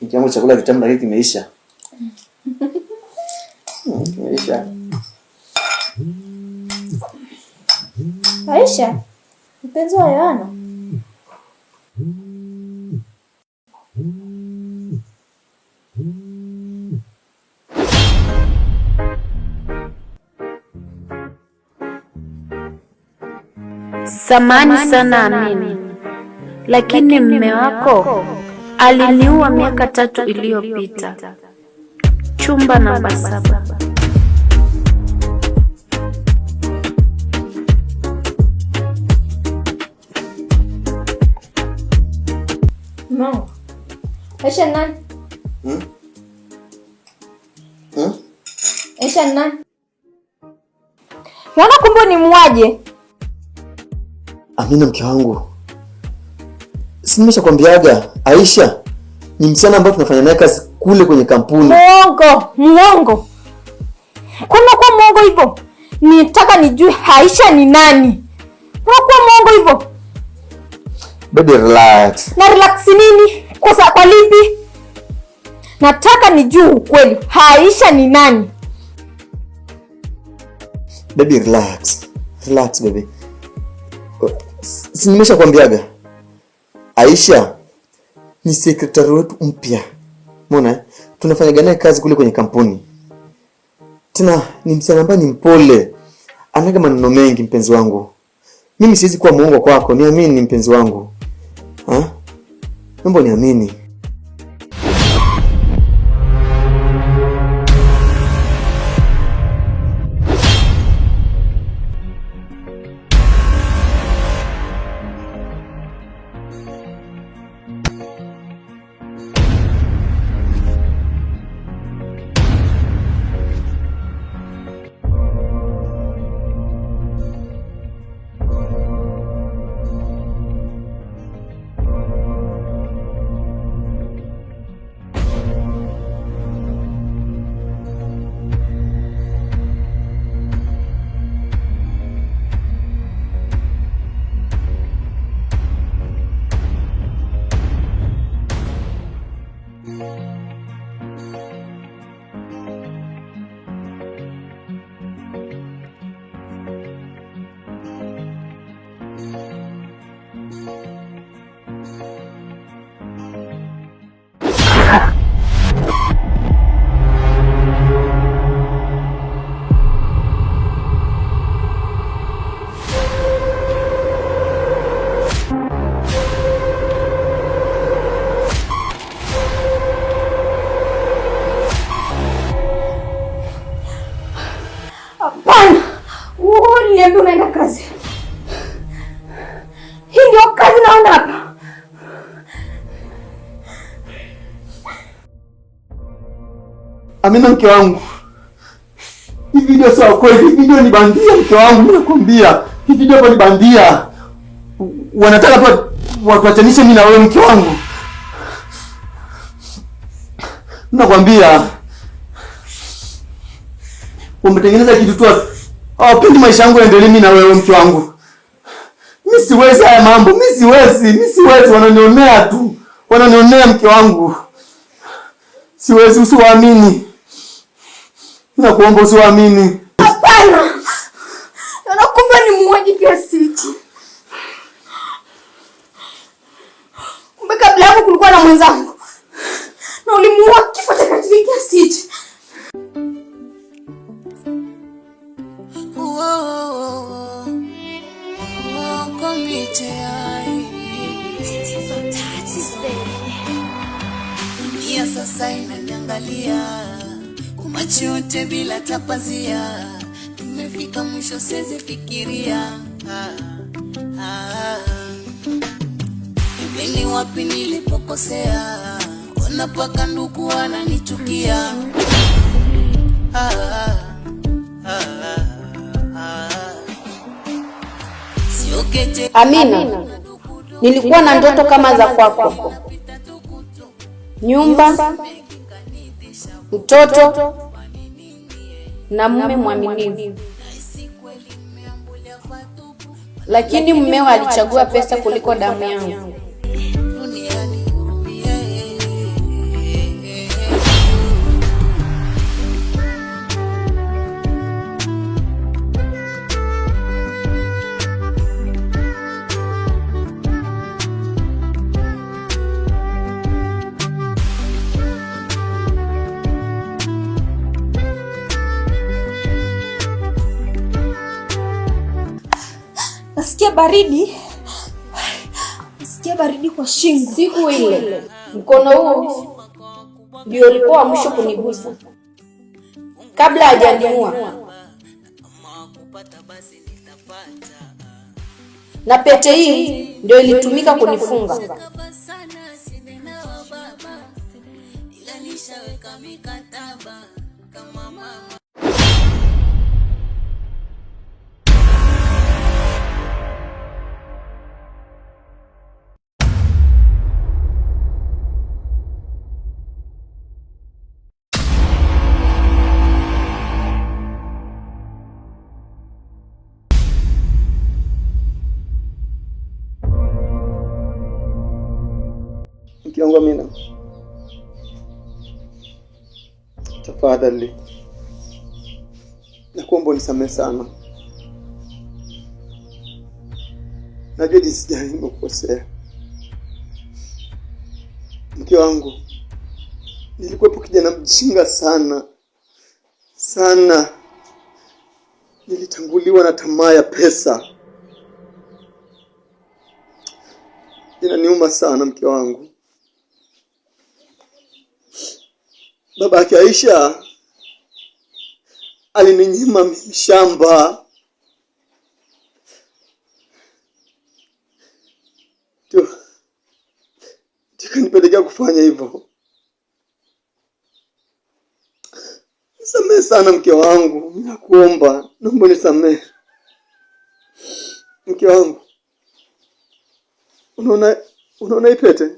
Mke wangu, chakula kitamu lakini kimeisha. Kimeisha. Aisha, mpenzi wa Yohana. Samani sana Amini, lakini mme wako aliniua miaka 3 iliyopita. Chumba namba 7. No. Aisha nani? Hmm? Hmm? Aisha nani? Mwana kumbe ni muaje? Amina, mke wangu, si nimeshakwambiaga Aisha ni msichana ambaye tunafanya naye kazi kule kwenye kampuni. Muongo, muongo. Kuna kwa muongo hivyo? Nitaka nijue Aisha ni nani. Kuna kwa muongo hivyo? Baby, relax. Na relax nini? Kosa kwa lipi? Nataka nijue ukweli. Aisha ni nani? Baby, relax. Relax baby. Si nimeshakwambiaga Aisha ni sekretari wetu mpya. Umeona? Tunafanyaga naye kazi kule kwenye kampuni. Tena ni msichana ambaye ni mpole. Anaga maneno mengi mpenzi wangu. Mimi siwezi kuwa muongo kwako, niamini mpenzi wangu. Ha? Naomba niamini. Uliniambia unaenda kazi. Hii ndio kazi naona hapa. Amina, mke wangu, hii video sio kweli. Hii video ni bandia, mke wangu, mimi nakwambia. Hii video hapa ni bandia. Wanataka tu watuachanishe mimi na wewe, mke wangu. Mimi nakwambia wametengeneza kitu tu. Hawapendi maisha yangu yaendelee mimi na wewe, mke wangu. Mimi siwezi haya mambo, mimi siwezi, mimi siwezi, wananionea tu. Wananionea mke wangu. Siwezi, usiwaamini. Nakuomba usiwaamini. Hapana. Nakumbe ni muuaji kiasi hichi. Kumbe kabla yako kulikuwa na mwenzangu. Na ulimuua kifo cha katili kiasi hichi. Dunia sasa inaniangalia kwa macho yote bila tapazia. Tumefika mwisho, siwezi fikiria. Hivi ni wapi nilipokosea? Ona paka ndugu wananichukia. Amina, nilikuwa na ndoto kama za kwako. Nyumba, mtoto na mume mwaminifu. Lakini mmeo alichagua pesa kuliko damu yangu. Duniani hurumie. Nasikia baridi, nasikia baridi kwa shingo. Siku ile mkono huu ndio ulikuwa wa mwisho kunigusa kabla hajaniua, na pete hii ndio ilitumika kunifunga. Sana sina wa baba, ila nishaweka mikataba kama mama. Mke wangu Amina, tafadhali nakuomba unisamehe sana. Najua jinsi gani nimekukosea mke wangu. Nilikuwepo kijana mjinga sana sana, nilitanguliwa na tamaa ya pesa. Inaniuma sana mke wangu. Baba yake Aisha alininyima mimi shamba, ndio ikanipelekea kufanya hivyo. Nisamehe sana mke wangu, nakuomba, naomba nisamehe mke wangu. Unaona, unaona ipete,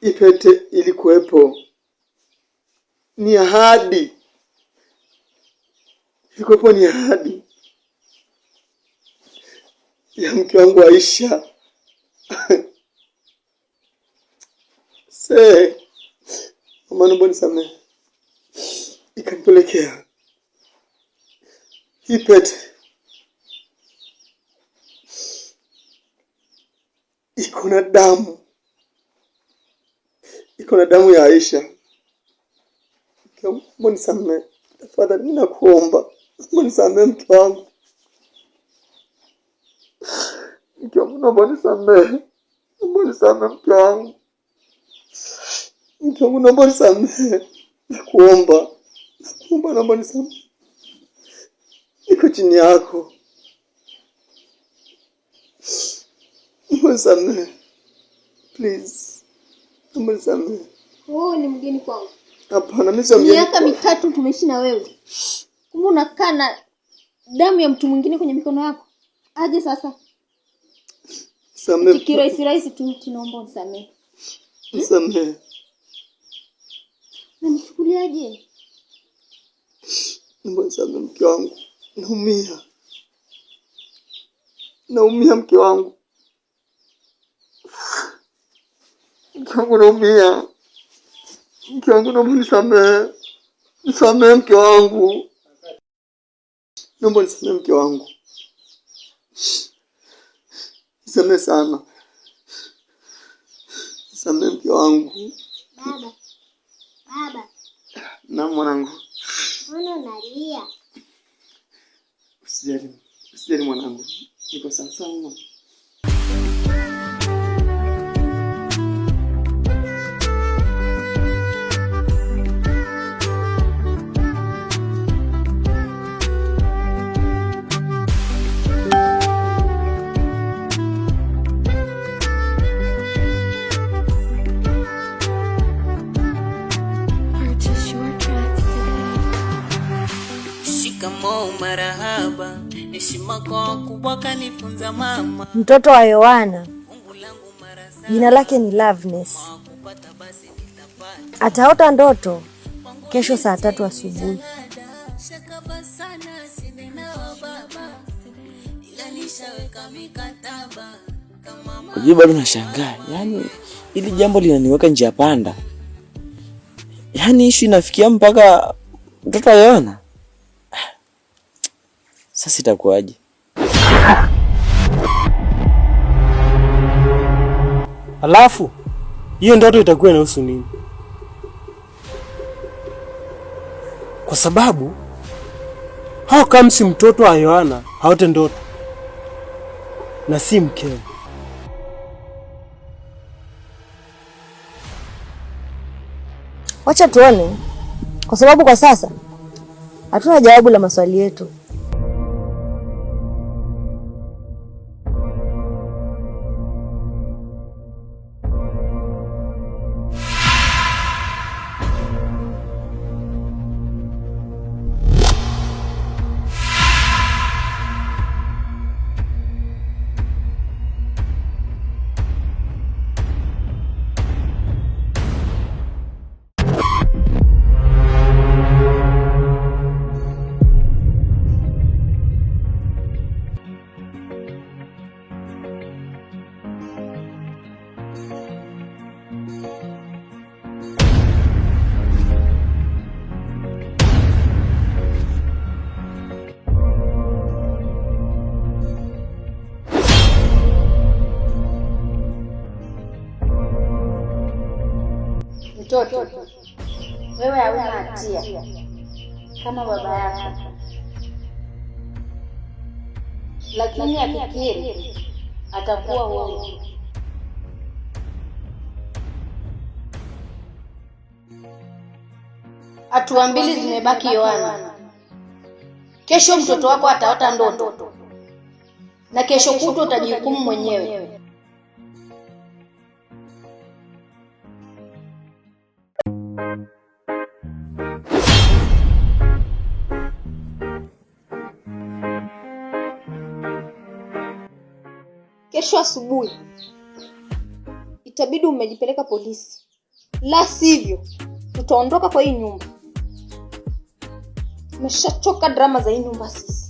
ipete ilikuwepo ni ahadi, ilikuwepo ni ahadi ya mke wangu Aisha. Se mama, naomba nisamehe, ikanipelekea hii pete iko na damu, iko na damu ya Aisha. Naomba nisamehe tafadhali, mimi nakuomba, naomba nisamehe mke wangu, mke wangu, naomba nisamehe, naomba nisamehe mke wangu, mke wangu, naomba nisamehe, nakuomba, nakuomba, naomba nisamehe, niko chini yako, naomba nisamehe please, naomba nisamehe. Wewe ni mgeni kwangu. Hapana, mimi sio mgeni. Miaka 3 tumeishi na wewe, kumbe unakaa na damu ya mtu mwingine kwenye mikono yako. Aje sasa? Samehe. Kirahisi rahisi tu, tunaomba unisamehe. Nisamehe. Unanichukuliaje? Naomba nisamehe mke wangu, naumia, naumia mke wangu, mke wangu naumia. Mke wangu naomba nisamehe, nisamehe mke wangu, naomba nisamehe mke wangu, nisamehe sana, nisamehe mke wangu. Baba, baba. Naam mwanangu. Mbona unalia? Usijali, usijali mwanangu, niko sawa sawa. Shikamoo, marahaba, heshima kwa wakubwa kanifunza mama. Mtoto wa Yohana jina lake ni Loveness, ataota ndoto kesho saa 3 asubuhi. Unajua bado nashangaa. Yaani hili jambo linaniweka njia panda. Yaani issue inafikia mpaka mtoto ayona. Sasa itakuwaje? Alafu hiyo ndoto itakuwa inahusu nini? Kwa sababu how comes mtoto wa Yohana haote ndoto na si mkewe? Wacha tuone, kwa sababu kwa sasa hatuna jawabu la maswali yetu. Mtoto, wewe hauna hatia kama baba yako, lakini akikiri atakuwa huru. Hatua mbili zimebaki, Yohana. Kesho mtoto wako ataota ndoto na kesho kutwa utajihukumu mwenyewe. Kesho asubuhi itabidi umejipeleka polisi, la sivyo tutaondoka kwa hii nyumba. Tumeshachoka drama za hii nyumba sisi.